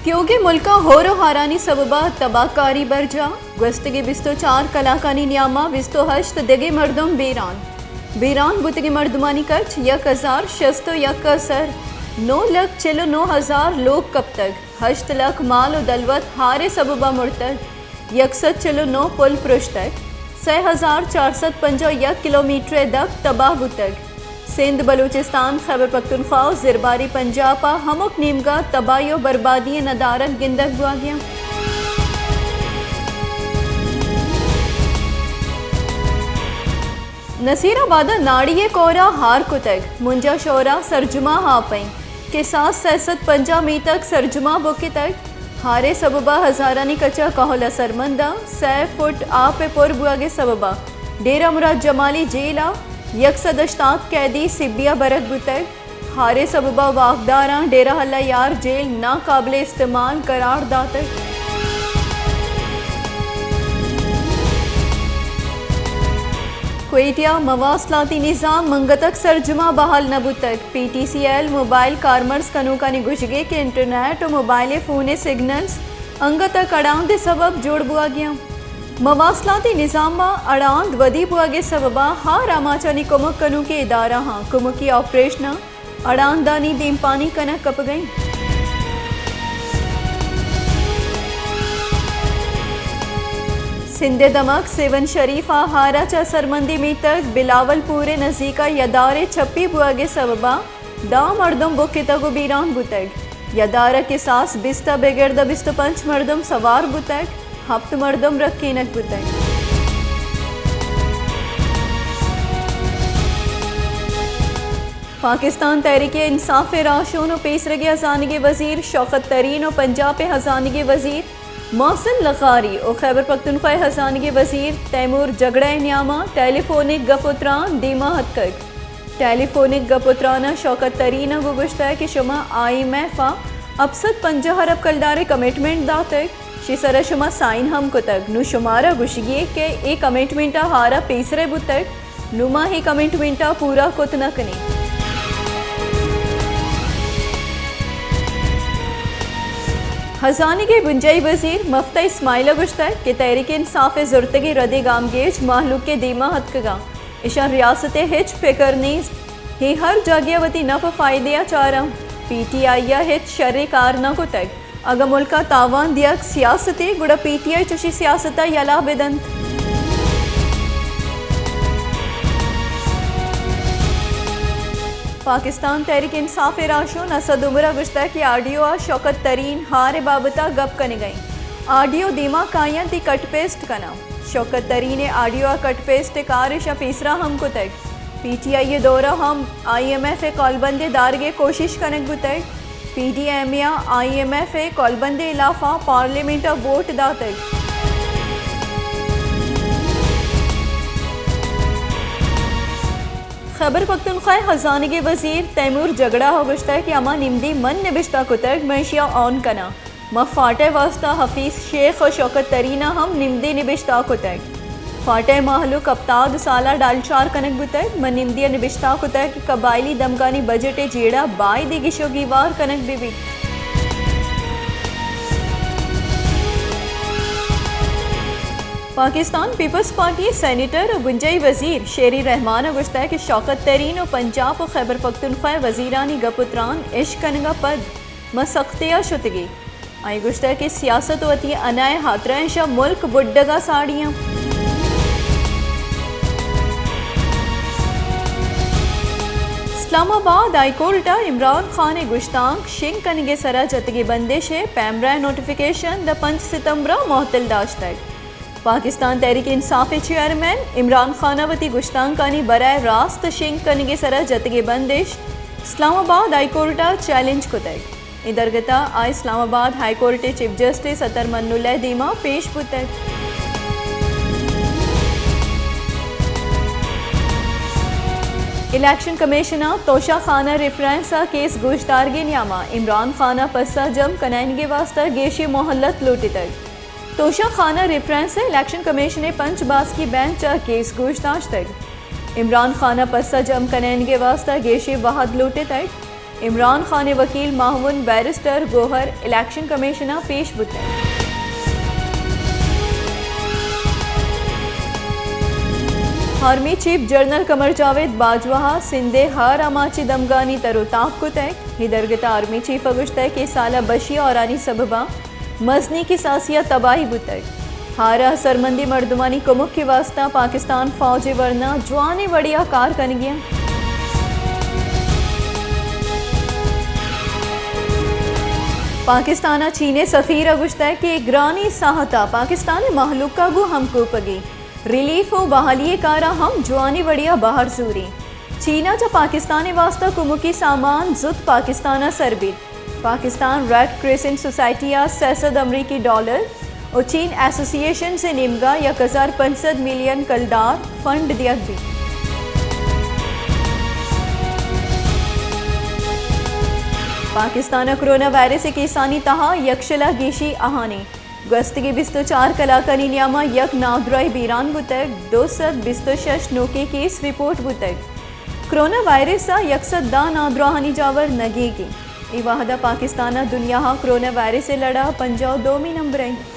تیوگیں ملکاں ہور ءُ ہارانی سبب ءَ تباہ کاری برجاہ، گوستگیں بیست ءُ چار کلاکانی نیام ءَ بیست ءُ ہشت دگہ مردم بیران۔ بیران بوتگیں مردمانی کچ یک ہزار شست ءُ یک ءَ سر، نو لکھ چل ءُ نو ہزار لوگ کپتگ، ہشت لکھ مال ءُ دلوت ہار ءِ سبب ءَ مرتگ۔ یک سد چل ءُ نو پل پرشتگ، سئے ہزار چار سد پنجاہ ءُ یک کلومیٹر ءِ دپ تباہ بوتگ۔ سندھ، بلوچستان، خیبر پختونخوا ءُ زرباری پنجاب ءَ ہمک نیمگ ءَ تباہی ءُ بربادی ءِ ندارگ گندگ بوگ ءَ اَنت۔ نصیر آباد ءَ ناڑی ءِ کور ءَ ہار کتگ، منجا شور ءَ سرجما آپ ایں۔ کساس سئے سد پنجاہ میتگ سرجما بکتگ۔ ہار ءِ سبب ءَ ہزارانی کچ ءَ کہول ءَ سرمند ءَ سئے فٹ آپ ءِ پر بوگ ءِ سبب ءَ ڈیرہ مراد جمالی جیل ءَ یک سد ہشتاد قیدی سبی ءَ برگ بوتگ۔ ہار ءِ سبب ءَ واکداراں ڈیرہ اللہ یار جیل ناقابل استعمال قرار داتگ۔ کوئٹہ ءَ مواصلاتی نظام انگت سرجما بحال نہ بوتگ۔ P T C L mobile کارمرز کنوکانی گوشگ اِنت کہ انٹرنیٹ ءُ موبائل فون ءِ سگنلز انگت ءَ کڑاند ءِ سبب جوڑ بوگ ءَ اَنت۔ مواصلاتی نظام ءَ اڑاند ودی بوگ ءِ سبب ءَ ہار آماچانی کمک کنوکیں ادارہاں کمکی آپریشناں اڑاندانی دیمپانی کنگ کپگ ءَ اِنت۔ سندھ ءِ دمگ سیون شریف ءَ ہار ءَ چہ سرمندی میتگ بلاول پور ءِ نزیک ءَ یدار ءِ چپی بوگ ءِ سبب ءَ دہ مردم بکتگ ءُ بیران بوتگ۔ یدار ءَ کساس بیست ءَ بگر داں بیست ءُ پنچ مردم سوار بوتگ، ہپت مردم رکینگ بوتگ۔ پاکستان تحریک انصاف ءِ راہشون ءُ پیسرگیں ہزانگی وزیر شوکت ترین ءُ پنجاب ءِ ہزانگی وزیر محسن لغاری ءُ خیبر پختونخوا ءِ ہزانگی وزیر تیمور جگڑہ ءِ نیام ءَ ٹیلی فونک گپ ءُ تران دیما اتکگ۔ ٹیلی فونک گپ ءُ تران ءَ شوکت ترین ءَ گوں گوشتگ کہ شما آئی ایم ایف ءَ ہپت سد پنجاہ ارب کلدار ءِ کمٹمنٹ داتگ، شی سر ءَ شما سائن ہم کتگ، نوں شمارا گوشگی کہ اے کمٹمنٹ ءَ ہار ءَ پیسرے بوتگ، نوں ما اے کمٹمنٹ ءَ پورا کت نہ کنیں۔ ہزانگی بنجاہی وزیر مفتاح اسماعیل ءَ گوشتگ کہ تحریک انصاف ءِ زرتگیں ردیں گامگیج مہلوک ءِ دیما اتکگ اَنت، اشاں ریاست ءِ ہچ پکر نیست، اے ہر جاگہ ءَ وتی نپ ءُ فائدہ ءَ چار اَنت، پی ٹی آئی ءَ ہچ شریں کار نہ کتگ۔ اگاں ملک ءَ تاوان دیگ سیاستے، گڑا پی ٹی آئی چشیں سیاست ءَ یلہ بہ دنت۔ پاکستان تحریک انصاف ءِ راہشون اسد عمر ءَ گوشتگ کہ آڈیو ءَ شوکت ترین ہار ءِ بابت ءَ گپ کنگ ءَ اِنت۔ آڈیو دیما کاینت، اے کٹ پیسٹ کناں۔ شوکت ترین ءِ آڈیو ءِ کٹ پیسٹ ءِ کار ایشاں پیسرا ہم کتگ۔ پی ٹی آئی ءِ دور ءَ ہم آئی ایم ایف ءِ کولبند ءِ دارگ ءِ کوشش کنگ بوتگ۔ پی ڈی ایم اے ءَ آئی ایم ایف ءِ کولبند ءِ ہلاف ءَ پارلیمنٹ ءَ ووٹ داتگ۔ خیبر پختونخوا ءِ ہزانگی وزیر تیمور جگڑہ ءَ گوشتگ کہ ہما نمدی من نبشتہ کتگ، من ایشی ءَ آن کناں۔ ما فاٹا ءِ واستہ حفیظ شیخ ءُ شوکت ترین ءَ ہم نمدی نبشتہ کتگ۔ فاٹا ءِ مہلوک ہپتاد سال ءَ ڈالچار کنگ بوتگ۔ من نمدی ءَ نبشتہ کتگ کہ قبائلی دمگانی بجٹ ءِ جیڑہ بائدیں گیش ءُ گیوار کنگ بہ بیت۔ پاکستان پیپلز پارٹی ءِ سینیٹر ءُ بنجاہی وزیر شیری رحمان ءَ گوشتگ کہ شوکت ترین ءُ پنجاب ءُ خیبر پختونخوا ءِ وزیرانی گپ ءُ تران اش کنگ ءَ پد ما سختی ءَ شتگیں۔ آئی ءَ گوشتگ کہ سیاست وتی انا ءِ ہاترا اِنت، شہ ملک بڈگ ءَ ساڑی اَنت۔ اسلام آباد ہائی کورٹ ءَ عمران خان ءِ گشتانک شنگ کنگ ءِ سرا جتگیں بندش ءِ پیمرا ءِ نوٹیفکیشن داں پنچ ستمبر ءَ معطل داشتگ۔ پاکستان تحریک انصاف ءِ چیئرمین عمران خان ءَ وتی گشتانکانی براہ راست شنگ کنگ ءِ سرا جتگیں بندش اسلام آباد ہائی کورٹ ءَ چیلنج کتگ۔ اے درگت ءَ آ اسلام آباد ہائی کورٹ ءِ چیف جسٹس اطہر من اللہ ءِ دیما پیش بوتگ۔ الیکشن کمیشن ءَ توشہ خانہ ریفرنس ءِ کیس گوشدارگ ءِ نیام ءَ عمران خان ءَ پسہ جم کنائینگ ءِ واستہ گیشیں مہلت لوٹتگ۔ توشہ خانہ ریفرنس ءَ الیکشن کمیشن ءِ پنچ باسکی بینچ ءَ کیس گوش داشتگ۔ عمران خان ءَ پسہ جم کنائینگ ءِ واستہ گیشیں وہد لوٹتگ۔ عمران خان ءِ وکیل معاون بیرسٹر گوہر الیکشن کمیشن ءَ پیش بوتگ۔ آرمی چیف جنرل قمر جاوید باجوہ ءَ سندھ ءِ ہار آماچی دمگانی تر ءُ تاب کتگ۔ اے درگت ءَ آرمی چیف ءَ گوشتگ کہ سال ءَ بشی ہارانی سبب ءَ مزنیں کساسی ءَ تباہی بوتگ۔ ہار ءَ ہزرمندیں مردمانی کمک ءِ واستہ پاکستان فوج ءِ ورنا جوانیں وڑے ءَ کار کنگی انت۔ پاکستان ءَ چین ءِ سفیر ءَ گوشتگ کہ گرانیں ساہت ءَ پاکستان ءِ مہلوک ءَ گوں ہمکوپگی ریلیف ءُ بحالی ءِ کار ءَ ہم جوانیں وڑے ءَ بہر زوریں۔ چین ءَ چہ پاکستان ءِ واستہ کمکی سامان زوت پاکستان ءَ سر بیت۔ پاکستان ریڈ کریسنٹ سوسائٹی ءَ سئے سد امریکی ڈالر ءُ چین ایسوسی ایشنز ءِ نیمگ ءَ یک ہزار پنچ سد ملین کلدار فنڈ دیگ بیت۔ پاکستان ءَ کرونا وائرس ءِ کیسانی تہا یک شل ءَ گیشی اہانیں۔ گوستگیں بیست ءُ چار کلاکانی نیام ءَ یک نادراہی بیران بوتگ، دو سد بیست ءُ شش نوکیں کیس رپورٹ بوتگ۔ کرونا وائرس ءَ یک سد دہ نادراہانی جاور نگیگ انت۔ اے وہد ءَ پاکستان ءَ دنیا ءَ کرونا وائرس ءِ لڑ ءَ پنجاہ ءُ دومی نمبر ءَ انت۔